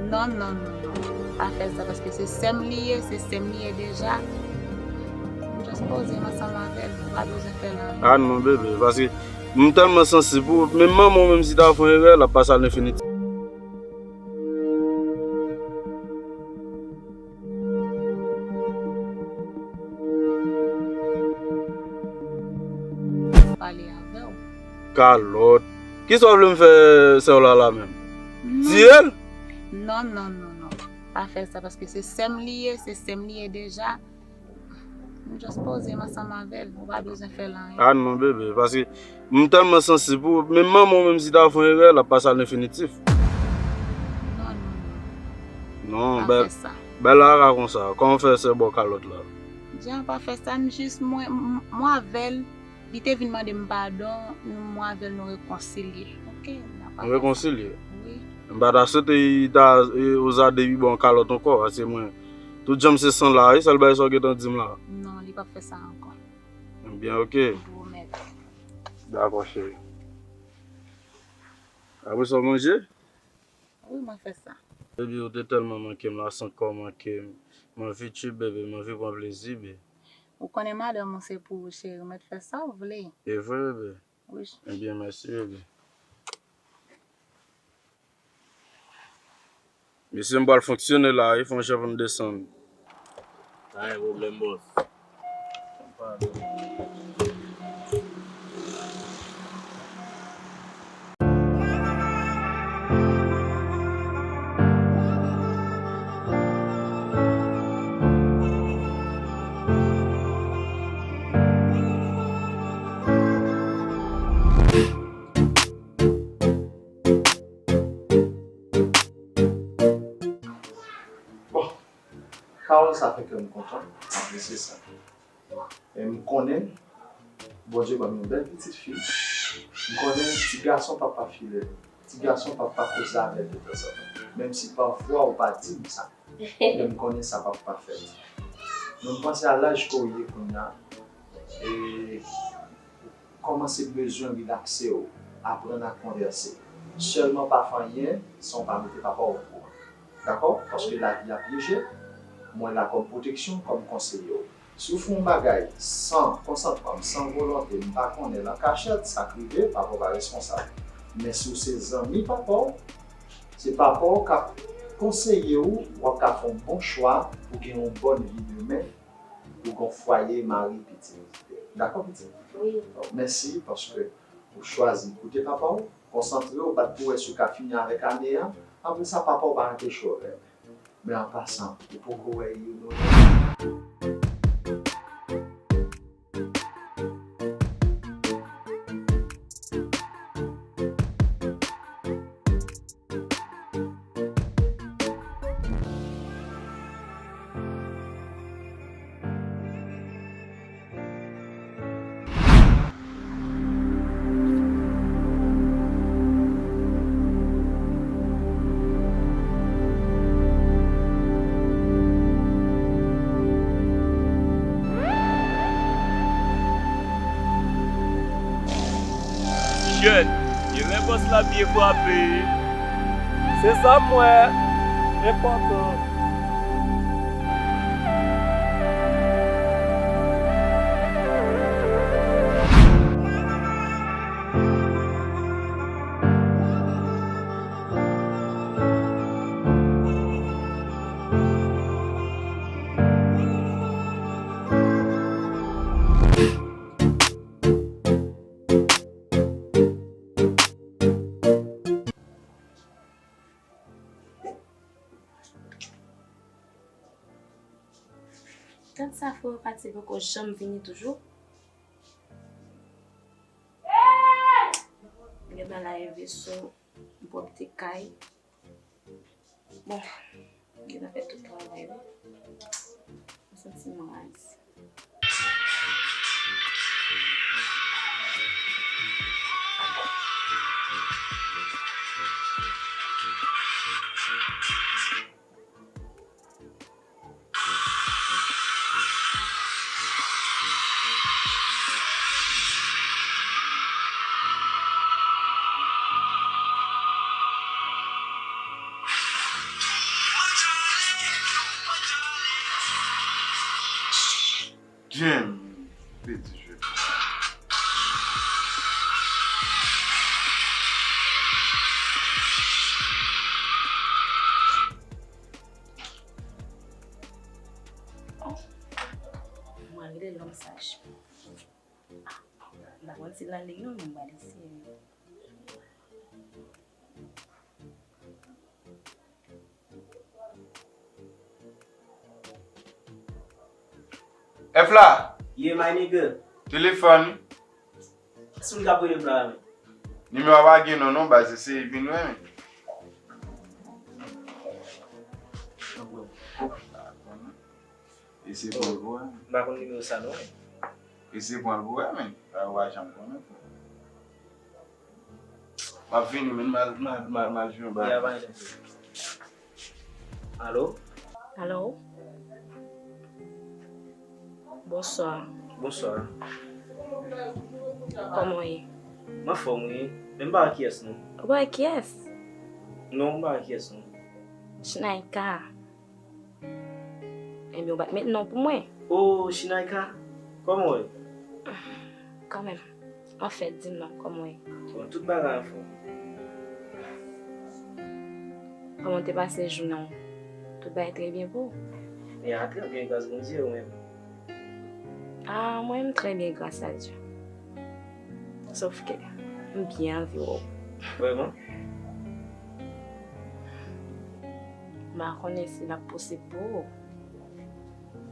Non, non, non, non. Pa fè sa, paske se sè m li ye, se sè m li ye deja. M just poze m ansanm avè l, ou pa bezwen fè l anyen. Ah non, bebe, paske m tèlman sansib pou, menm manman w, menm si ta fè yon erè, l ap pase a lenfinitif. Pale avè w. Kalòt. Kisa w vle m fè sè w la la menm? Non. Tiye l? Non, non, non, non. Pa fè sa, paske se sè m li ye, se sè m li ye deja. M just poze m ansanm avè l, ou pa bezwen fè l anyen. Ah non, bebe, paske m tèlman sansib pou, menm manman w, menm si ta fè yon erè, l ap pase a lenfinitif. Non, non, non. Non, pa fè sa. Bèl la ka konsa. Kòman w fè sè ba w kalòt la? Jan pa fè sa, m jis, mwen, m, mwen avè l, li te vin mande m padon, nou, mwen avè l, nou rekonsilye. Ok, n a pa fè sa. Nou rekonsilye? Wi. M pa ta swete li ta, e, oza depi ba w kalòt ankò, paske mwen, tout jan m se san la, e sèl bagay sa w gentan di m la. Non, li p ap fè sa ankò. Ebyen, ok. M pwomèt. Dakò, cheri. Apre sa, w manje? Wi, mwen fè sa. Baby, ou te tèlman manke m la, san kò manke m. M anvi tchip, baby, m anvi pran plezi, baby. Ou konnen madanm ou se pou ou, cheri, ou mèt fè sa w vle. E vre, baby? Wi. Ebyen, mèsi, baby. Mesye, m pral fonksyone la, wi, fè yon jan pou n desann. Pa gen pwoblèm, bòs. Bon, pawòl sa fè kè m kontan, m apresye sa. E m konnen Bondye ban m yon bèl pitit fi. M konnen ti gason p ap pa file l. Ti gason p ap pa koze avè l detanzantan. Menm si pafwa ou pa di m sa. Men m konnen sa p ap pa fèt. Men m panse a laj ke w ye kounye a, e kòmanse bezwen rilakse w, aprann a konvèse. Sèlman pa fè anyen san w pa mete papa w okouran. Dakò? Paske lavi a pyeje. Mwen la kòm pwoteksyon, kòm konseye w. Si w fè yon bagay san konsantman m, san volonte m, m pa konnen, l an kachèt, sa k rive, papa w pa responsab. Men si w se zanmi papa w, se papa w k ap konseye w, w ap ka fè yon bon chwa pou gen yon bòn vi demen, pou gen yon fwaye, mari, pitit. Dakò, pitit? Wi. Donk, mèsi paske ou chwazi koute papa w, konsantre w, bat pou wè si w ka fini avèk ane a. Apre sa, papa w pa rete cho avè l. Men an pasan, ou poko wè Yono non. Jèn, gen lè bòs la byen frape. Se sa m wè. Enpòtan. Gad sa, frè pati poko janm vini toujou. Gentan lave veso, m pwòpte kay. Bon, gentan fè tout travay wi. M santi m raz. Jem, peti jwèt. Oh, mwen rele Lòmsaj. Ah, m pa konn si l nan liy non, men m pral eseye. Efla! Yeah, my nigga. Telefòn. Kiyès moun k ap rele m la, men? Nimewo a pa gen non, non, baz, eseye vin wè, men. Eseye pran l pou wè, men. M pa konn nimewo sa, non, men. Eseye pran l pou wè, men. Ou pa janm konnen. M ap vini, men, m al, m al, m al, m al jwenn bagay. Ya, pa gen pwoblèm. Alo? Alo? Bonswa. Bonswa. Kòman w ye? M anfòm, wi. Men m pa wè kiyès, non. Ou pa wè kiyès? Non, m pa wè kiyès, non. Shinaika. Ebyen, ou pa t met non pou mwen. Oh, Shinaika, kòman w ye? Kanmenm. Anfèt, di m non, kòman w ye? Bon, tout bagay anfòm. Kòman w te pase jounen w? Tout bagay trè byen pou ou? Ya, trè byen, gras Bondye, ou menm? Ah, mwen menm trè byen, gras a Dye. Sòf ke m byen anvi wè w. Vrèman? M pa konnen si l ap posib pou ou.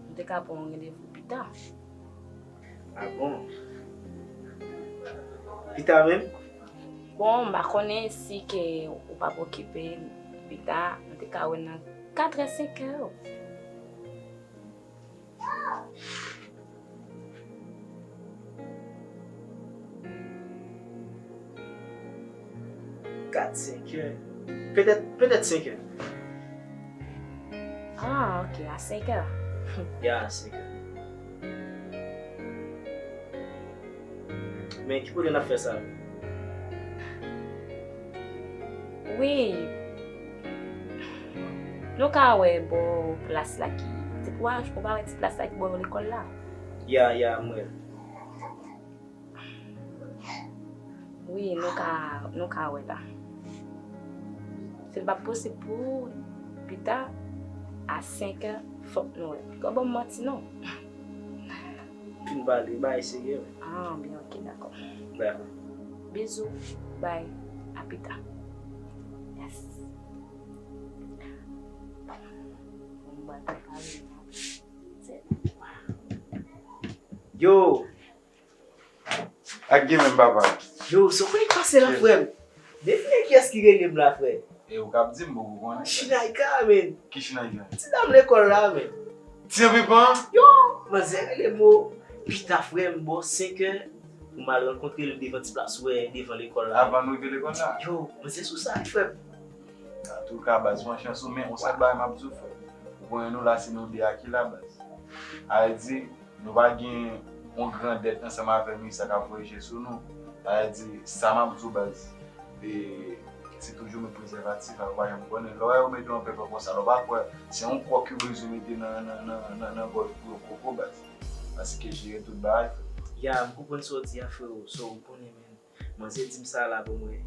M te ka pran yon randevou pita. Ah bon? Pita menm? Bon, m pa konnen si ke ou p ap okipe pita, m te ka wè nan katrè, senkè. Kat, senkè. Petèt, petèt senkè. Ah, ok, a senkè. Ya, a senkè. Men ki kote n ap fè sa? Wi. Nou ka wè bò plas la ki, ti, ou pa, ou pa wè ti plas la ki bò lekòl la? Ya, ya, m wè l. Wi, nou ka, nou ka wè la. Si l p ap posib pou ou pita, a senkè, fòk nou wè. Pito ban m manti non. Fin pale, bay serye wi. Ah, byen, ok, dakò. Dakò. Bizou, bay, a pita. Yes. Yo! Ak gen menm papa. Yo, sa w konnen k pase la, frè m? Devine kiyès ki rele m la, frè. E ou k ap di m, poko konnen. Shinaika, men. Ki Shinaika? Ti dam lekòl la, men. Ti anpipan? Yo, manzè rele m o pita, frè m, bò senkè, pou m al rankontre l devan ti plas, wè, devan lekòl la. Avan nou rive lekòl la? Yo, manzè sou sa, frè m. Antouka, baz, mwen chans ou, men on sèl bagay m ap di w, frè. Ou konnen nou la, se nou de a ki la, baz. A vle di, nou pa gen yon gran dèt ansanm avè m, sa k ap voye je sou nou. Sa vle di, sa m ap di w, baz, e, se toujou met prezèvatif la, ou pa janm konnen. Lè w wè yo mete w an pèpè konsa la, ou pa kwè se yon kòk yo bezwen mete nan, nan, nan, nan, nan gòj pou yo koko, baz. Paske jere tout bagay, frè. Ya, m konprann sa w di a, freo. So, ou konnen, men. Manzè di m sa la pou mwen.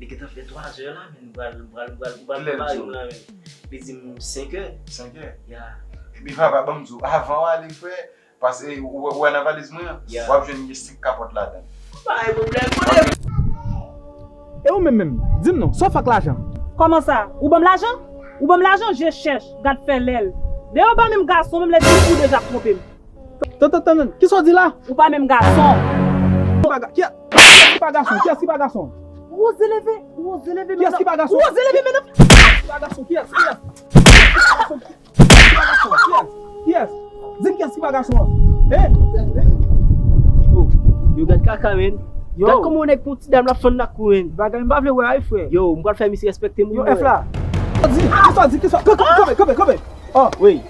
Li gentan fè twa zè la, men m pral, m pral, m pral, m pral prepare m la, men. Li di m senk è. Senk è? Ya. Epi papa, ban m di w, avan w ale, frè, paske ou, ou wè nan valiz mwen an, w ap jwenn gen senk kapòt ladan l. Pa gen pwoblèm, kote. E ou menm menm, di m non, sa w fè ak lajan? Kòman sa? Ou ban m lajan? Ou ban m lajan, je chèch, gad fè lèl. Dayè ou pa menm gason, menm lè di ou deja twonpe m. Tann, tann, tann, tann. Kisa w di la? Ou pa menm gason. Ki pa ga-, ki, kiyès ki pa gason? Kiyès ki pa gason? Ou oze leve, ou oze leve, kiyès ki pa gason? Ou oze leve, men non. Kiyès ki pa gason? Kiyès? Kiyès? Kiyès ki pa gason? Kiyès? Kiyès? Di m kiyès ki pa gason an? Hein? Yo, yo, gad kaka, men. Yo. Gad kòman yon nèg pran ti dam l ap fann nan kou, men. Bagay m pa vle wè a, wi, frè. Yo, m pral fè misye respekte m, wi. Yo, F la. Di, kisa w di, kisa w, kanpe, kanpe, kanpe, kanpe. Oh. Wi.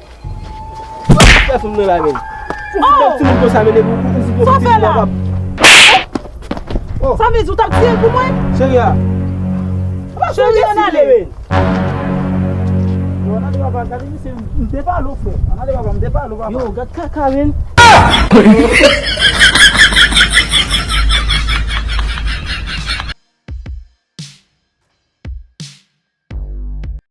Fè fanm nan la, men. Ou fout bèl timoun konsa, men, ou, ou, ou fout yon pitit wap. Oh. Sa vle di ou t ap tiye l pou mwen? Cheri a. Cheri a, ann ale, men. Yo, ann ale papa, gade misye, m te pale w, frè. Ann ale papa, m te pale w, papa. Yo, gad kaka, men.